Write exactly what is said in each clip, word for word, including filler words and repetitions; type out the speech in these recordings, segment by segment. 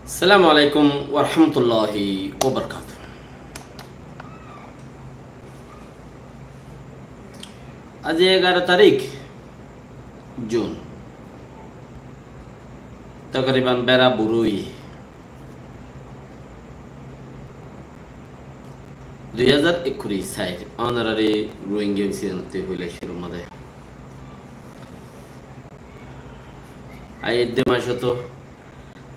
Assalamu alaikum warahmatulláhi wabarakátuhu. Aijja egaro tarík Jun. Tokoriban bera buru óiye. Dui házar ekkuri sair, ónorari Rohingya incident hoile cúrur mazé. Aiyér de mac ot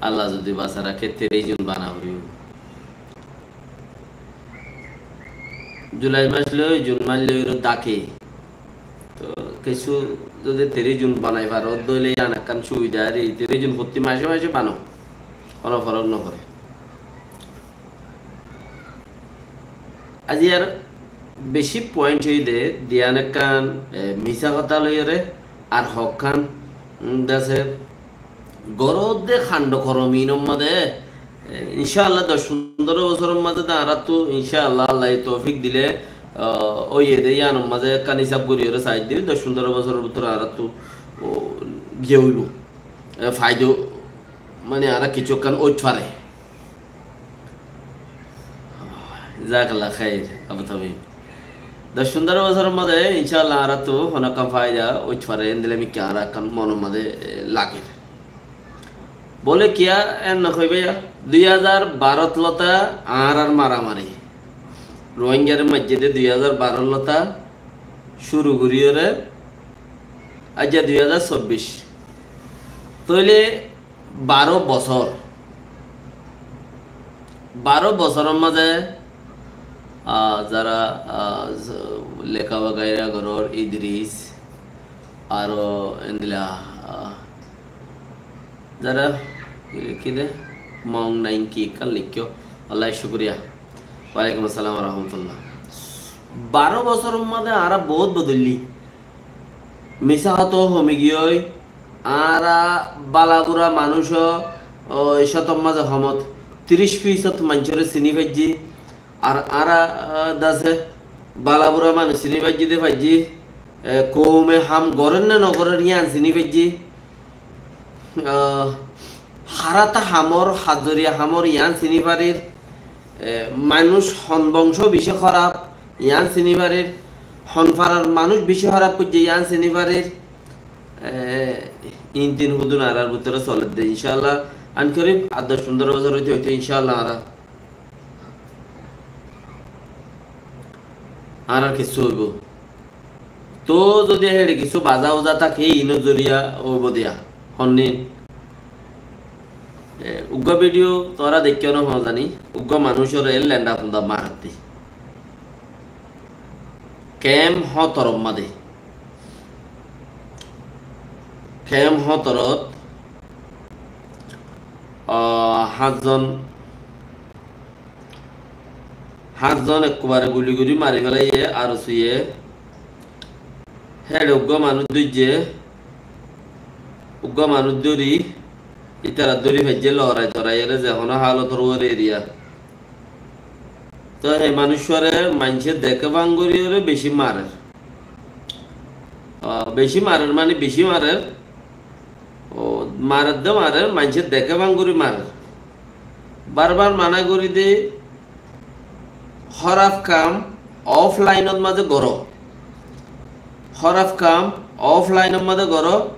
Allah zodi basai raké, tiríc zon bana foribo. Julai mac loi, Jun mac loi ore dake. To kessú zodi tiríc zon banai faro, de óile yián ekkán subida, ar tiríc zon fottí mace mace bano, hono forok no fore. Aijjar beci point óilde, diyan ekkán, e, misá hotá loiyóre, ar hokkán, um, dase, goródde kando korom inor mazé, e, incá Allah doc fundoro bosóror mazé de añáráttu, incá Allah, Allah ye toufik dile, a, óiye de, yiánor mazé ekkán hísab goríyóre saidde, doc fundoro bosóror bútore añáráttu, o, giyé óibo. E, faidó, mane, añára kessú ekkán óit fare. Jazakallah khair, Abu Tamim. Doc fundoro bosóror mazé, incá Allah, añáráttu hono ekkán faida óit fare, endilla mikká añára ekkán monor mazé, e, lager. Bóle kiyá, en no hoiba ya, dui házar barot lota añárar maramari. Rohingyar maijjé de dui házar barot lota cúru goríyóre, aijja dui házar sobbic. Tóile baró bosór. Baró bosóror mazé, ah, zara, ah, z-, leká wagaira gorór Idris, aró endilla, ah, zara, ki, ki de, Mong Naing ki ekkán leikko. Allah cúkuriya. Walaikum assalam wa rahmatullah. Baró bosóror mazé añára bout bodolli. Misá hotá homi giyói, añára bala bura manúic, o, cótor mazé homot tiríc fisót maincóre siní faijjí, ar añára, a, dase bala bura manúic siní faijjí de faijjí, e, koume ham gorér né no gorér yián siní faijjí, a, hará ta hamor, hazoriya hamor yián siní farir, e, manúic hon bongcó bicí hóraf yián siní farir, hon farar manúic bicí hóraf goijjé yián siní farir, e, in tin hudun añárar bútore soler de, incá Allah, an korib, ar doc fundoro bosór óite óite, incá Allah, añára, añárar kessú óibo. Tó zodi héçe kessú bazá uzá táke, inor zoriya óibo diya. Honnín? E, uggúa video tuáñra deikkó no hó zani, uggúa manúicoré lenda funda maredde. Kemp hótoror mazé. Kemp hótorot, a, háñtzon, háñtzon ekkubare guli guli mari félaiye, ar suye héçe uggúa manúic dóijje, uggúa manúic dóri, ítara dóri faijje, lorai torai ere ze honó hálotor uore eriya. Tó hé manúiccúare maincé deké fangoriyóre bicí marer. A, bicí marer mani bicí marer. O, marer de marer, maincé deké fangori marer. Barbar mana gorí de, hóraf kam oflainor mazé goró. Hóraf kam oflainor mazé goró,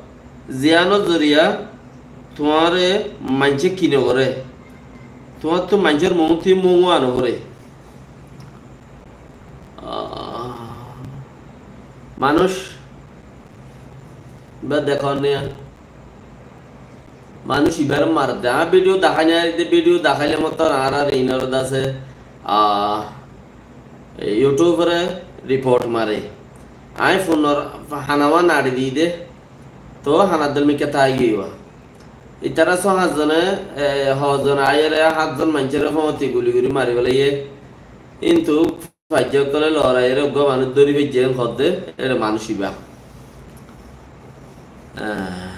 ziyánor zoriya tuáñre maincé ki no goré. Tuáñrttu maincór muúntu muúa no goré. Ah, manúic ibá dekón niya. Manúic ibáre maredde. Añí video daháina, de video daháile mottor añárar inor dase, ah, YouTube ore report mare. Añí phone or hanawa nari di de. Tó hana dol mikká tái giyói. Ítara só háñtzone, e, hó zon aiyóre háñtzon maincóre fóñti guli guli mari félaiye. Kintu faijja ókkole loraiyóre uggúa manúic dóri faijje en hoódde, ére manúic ibá. Ah.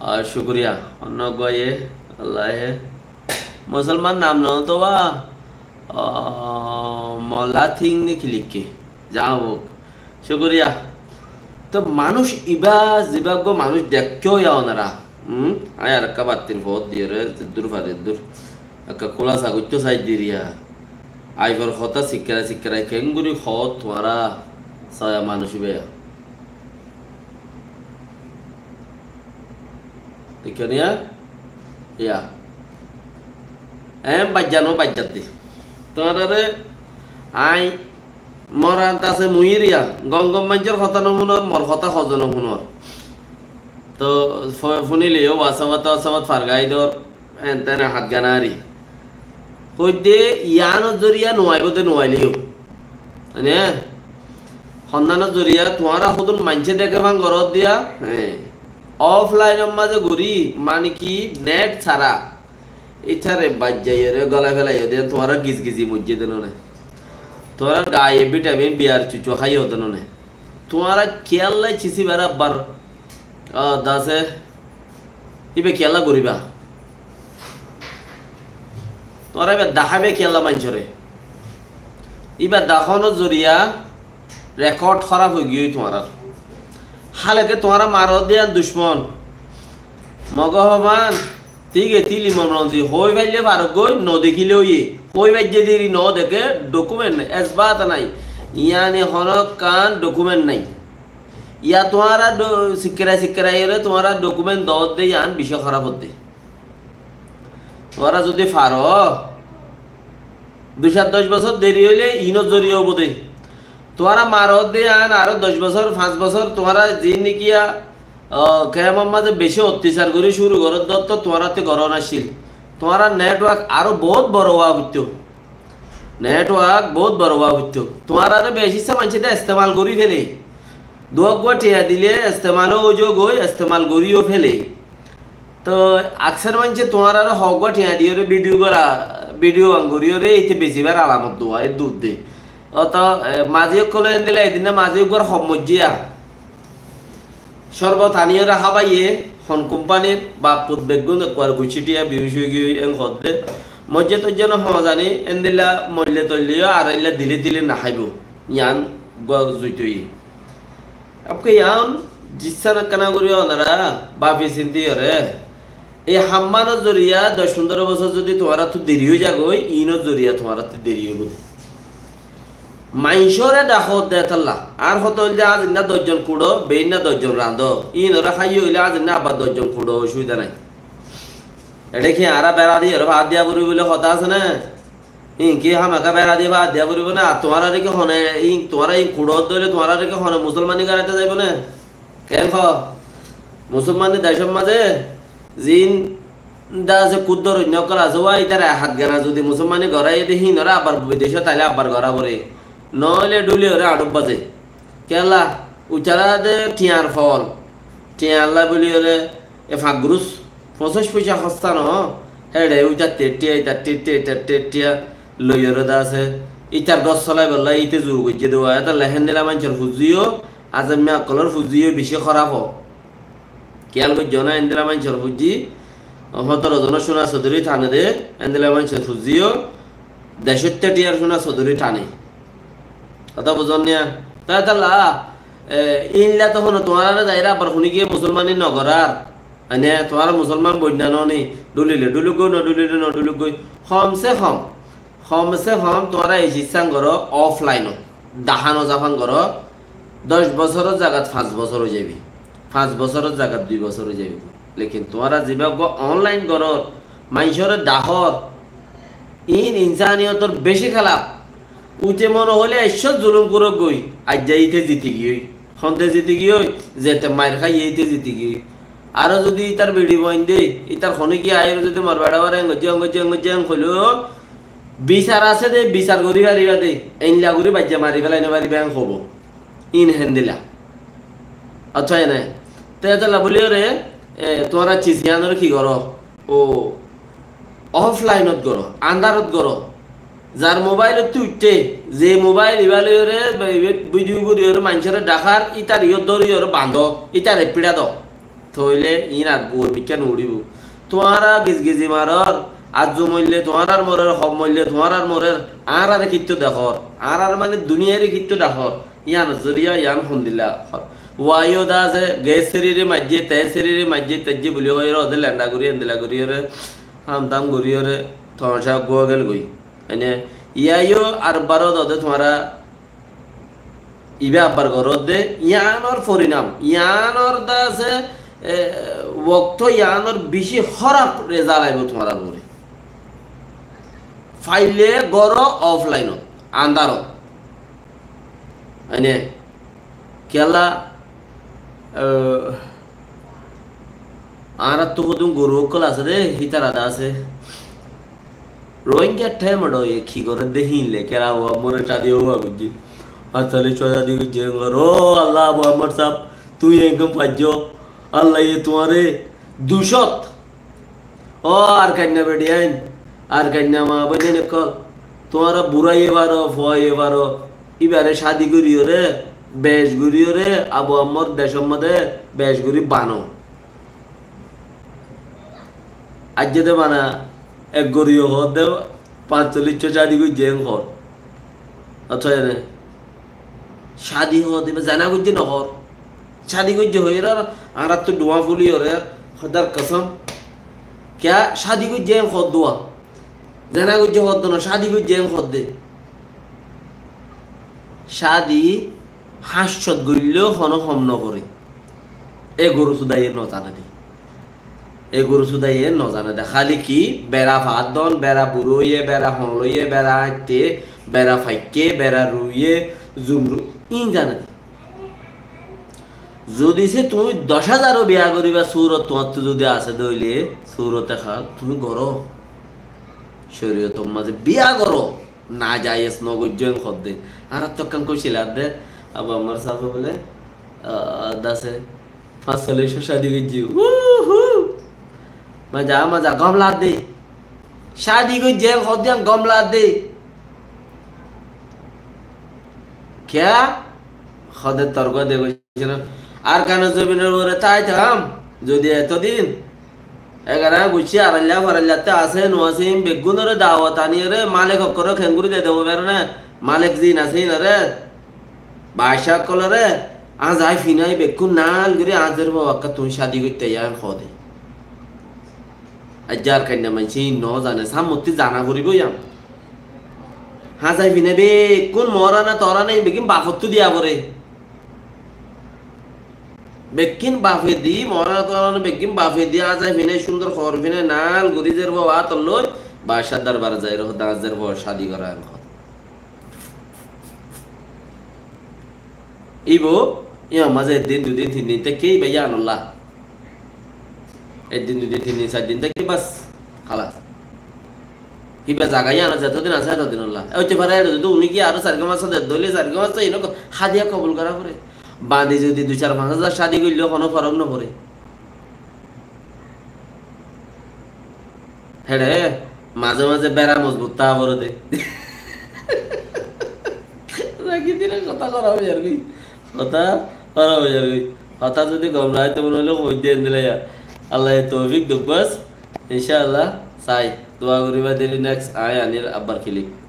Ar cúkuriya, onno uggúaye, Allaye. Musolman nam no to ba, ah, Molla Thing ne ki likke. Za hók. Cúkuriya. Tó manúic ibá, zibá uggúa manúic dekkó ya onora. Hum? Aññí arekka battir foór diyóre, zeddur fari eddur. Ekka kúlasa goittó saidde riya. Aifor hotá sikkarai sikkarai keéngori hoór tuáñra saya manúic ibá. Deikkó niya? Iya. Eén baijja no baijjadde. Tuáñrare aññí moran tase muiyí riya. Gom gom maincór hotá no fúnor, mor hotá hozé no fúnor. Toh fo-, fúnile yó WhatsApp-ot, WhatsApp-ot fargai dor. Entene hát gana ari. Hoidde yiánor zoriya nuaibó de nuaileyó. Mane, honnanor zoriya tuáñra hodún maincé deké fán goródde ya, hé. Offline-or mazé gorí, mane ki, net sára. Ítare baijjaiyóre golai felaiyó de, tuáñra gizgizi moijjé de none. Tuáñra gaye vitamin biyar cucu háiyo de none. Tuáñra kiyólla cisí berabbar Ó, dase, íba kiyólla goríba? Tuáñra íba daháiba kiyólla maincóre? Íba dahánor zoriya rekod hóraf óigiyoi tuáñrar. Háleke tuáñra marodde yián ducmon. Mogó hoban, tíge tíli mononzi, hoói faille faroggói, nodekíle óiye. Hoói faijje deri nodeké, dokument, esbat nái. Yáni honókkan dokument nái. Yá tuáñra do-, sikkirai sikkirai ore tuáñra dokument doódde yián bicí hóraf ódde. Tuáñra zudi faro, dui cát doc bosór deri óile iínor zoriya óibo de. Tuáñra marodde yián aró doc bosór, fañs bosór, tuáñra ziín nekiya, ó, kemor mazé bicí ottacár gorí cúru goródde ótto tuáñrattú gorón accíl. Tuáñrar network aró boóut boro ówa foittó. Network boóut boro ówa foittó. Tuáñrare beci issá maincé de estemal gorí fele. Duwá uggúa thiañ dile estemaló óizogói, estemal goríyo fele. Toh aksar maincé tuáñrare hoggúa thiañ diyóre bidiyo gora, bidiyo an goríyore ite besibar alamot duwa, e dudde. Oto, e, mazi ókkole endilla edinna mazi uggúar hom moijjé ya. Córbot aniyóre hábaiye, hon kumpanir baf fut beggún ekkuar guccí thiya biyuc óigiyoi en hoódde. Moijjé toijjé no hoó zani, endilla moille toille yó ar eilla dile dile naháibo. Yián gua zuitoiye. Abke yián zissán ekkána gorí onora bafi sinti yóre. Ei hammánor zoriya doc fundoro bosór zudi tuáñrattú deri ói zagói, iínor zoriya tuáñrattú deri óibo de. Maincóre dhakódde etolla. Añár hotá óilde añár zeinna doc zon kuçó, beínna doc zon rañdó. Íinoré háiyo óile añár zeinna abbar doc zon kuçó, ocubida nái. Eçé ki añára bera diyóre baád diya foribó buli hotá asé né? Íin ki hámaká bera diya baád diya foribó né? Ar tuáñrare ki hone, íin tuáñra íin kuçódde óile tuáñrare ki hone musolmani goráite zaibó né? Keén hoó? Musolmani decór mazé ziín de asé kúddor oinno ókkol asé, wá ítare ek hát gana zudi musolmani goráiye de híinoré abbar bidecót aile abbar gorá foré. Noóile dhúliyóre añçúb bazé. Kiyólla? Uitará de thiañr fol. Thiañlla buliyóre e fañk gurús foñsíc foicá hossá noó. Héçe uitar teththiya, itar teththiya, itar teththiya loiyóre de asé. Itar gós solaibolla íte zuru goijjé de wá. Étolla héndilla maincór fuzzí yó Azamiya ókkolor fuzzí yó bicí hóraf ó. Kiyál goijjó né, endilla maincór fuzzí, hótoro zonor cúna sodori tane de, endilla maincór fuzzí yó decótte thiyar cúna sodori tane. Hotá buzón niya? Toi étolla, e, ílla to hono tuáñrare zaiyóre abbar huni giyé musolmani no gorár. Mane tuáñra musolman boinna no ni, dhulile dhuluggói, no dhulile no dhuluggói. Hom se hom, Hom se hom tuáñra ei ciccán goró, offline-ot, dahá no zafán goró, doc bosóror zagat fañs bosór ói zaibi, fañs bosóror zagat dui bosór ói zaibi. Lekin tuáñra zibá uggúa online gorór, maincóre dahór, iín insaniyotor beci hélaf. Uite mone hoilé eccó zulum gorók goi, aijja íte ziti giyói. Honde ziti giyói, zete mair háiye íte ziti giyói. Aró zudi ítar biçi boin de, ítar honé ki aiyóre zudi mor beçabáre eng goijjé, eng goijjé, eng goijjé, eng hoilé, bisar asé de, bisar gorí faribá de, einla gorí baijja mari félai no faribá, en hobo. Iín héndilla. Accá, ene. Te étolla bóliyoré, e, tuáñra cis yiánoré ki goró? Ó, offline-ot goró, andárot goró. Zar mobáilottú uiththé, ze mobáil ibá loiyoré, ba, ibá bidiyo goríyoré maincóre dhakár, ítar iyót dóriyoré bandó, ítar eppíça do. Tóile iín ar guor mikká nuuçíbo. Tuáñra gizgizi marór, azzum óile tuáñrár morer, hom óile tuáñrár morer, añáráre kittú dehór, añáráre mane duniyaire kittú dehór, yíanor zoriya yían hondilla hor. Uwá yó de asé, ges serire maijjé, te serire maijjé, taijjé buli hoiyóre, ode lenda gorí, endilla goríyore, ham tam goríyore, tomacá uggúa gelgói. Mane, yá yó ar baró ode tuáñra ibá abbar goródde, yiánor forinam, yiánor de asé, e, wokto yiánor beci hóraf rezalt aibó tuáñrar uore. Faille goró oflainot, andarot. Mane, kiyólla, e, añárattú hodún goru ókkol asé dé, hítara de asé. Rohingya thaim ot óiye ki gorédde híin le, kiyólla Abu Ammar cádi ówa goijjé. Asóle cádi goijjé, engor, ó Allah, Abu Ammar sáb, tuñí engán faijjó. Allaye tuáñre ducót Ó Arkainna beçiain, Arkainna maa bóinain ókkol, tuáñra buraiyé baro, fuaiyé baro, íbaré cádi goríyoré, bec goríyoré, Abu Ammar decór modé bec gorí bano. Aijjá de bana, ek gorí hoódde, fañsolliccó cádi goijjé en hoór. Ótoi ene, cádi hoódde, íba zena goijjé no hoór. Cádi goijjé hoiyóre ar añárattú dhuáñ fúliyoré, Hódar kosóm. Kiyá cádi goijjé en hoódde uwá? Zena goijjé hoódde no, cádi goijjé en hoódde. Cádi háñccot goillé honó hom no goré. E goru sudaye no zane de. E goru sudaye no zane de. Háli ki, bera faaddon, bera buro óiye, bera hoñl óiye, bera áñtte, bera faikké, bera ruiye, zumru, íin zane de. Zodi se tuñí doc házar ó biya goríba surot tuáñttú zodi asé de óile, surot ekán tuñí goró. Córiyotor mazé biya goró. Najayes no goijjó en hoódde. Añárattú ekkán kúcil adde, Abu Ammar sábe bóle, ah, dase, fañsolliccó cádi goijjé. Uhu! Maza, maza, gom ladde. Cádi goijjé en hoódde yián gom ladde. Kiyá? Hóde torko de goijjé na. Arkanor zobinor uore táitam, zodi etodin egana guccí arailla faraillatté asé no asé, ín beggúnoré dawot aniyóre, malek ókkoré kengóri de debo berene, malek ziín asé ínoré, baccá ókkoloré, añzai finai beggún nal gorí añzer bou ekká tuñí cádi goittá yián hoóde. Aijja Arkainna maincé ín no zane, sámmottí zana foribó yián. Añzai finai beggún moóra na tora na ín beggín bafottú diya foré. Bekkín bafe di, moóra tora na bekkín bafe di, añzai finai, cúndor hoor finai, nal gorí zer bou átot loi, baccár dorbare zaiyóre hoódde añzer bou cádi gorá en hoódde. Íbo, yían mazé ek din, dui din, tin din táikke íba yíanolla. Ek din, dui din, tin din, sair din táikke bas, hálas. Íba zaga yíanot zetodin asé etodinolla. E óite fare, ere zodi uní giyé aró sairgúa mas de dóile sairgúa mas to ino hádiya kobul gorá foré. Bañdi zodi dui sair fañs házar cádi goillé honó forok no foré. Héçe mazé mazé bera mozbut táa foré de. Rakí dile hotá hóraf ói zargói. Hotá hóraf ói zargói. Hotá zodi gom lage te mone hoile hoóidde endilla ya. Allaye toufik douk bas. Incá Allah, sai. Dua goriba deli next añí anir abbar clip.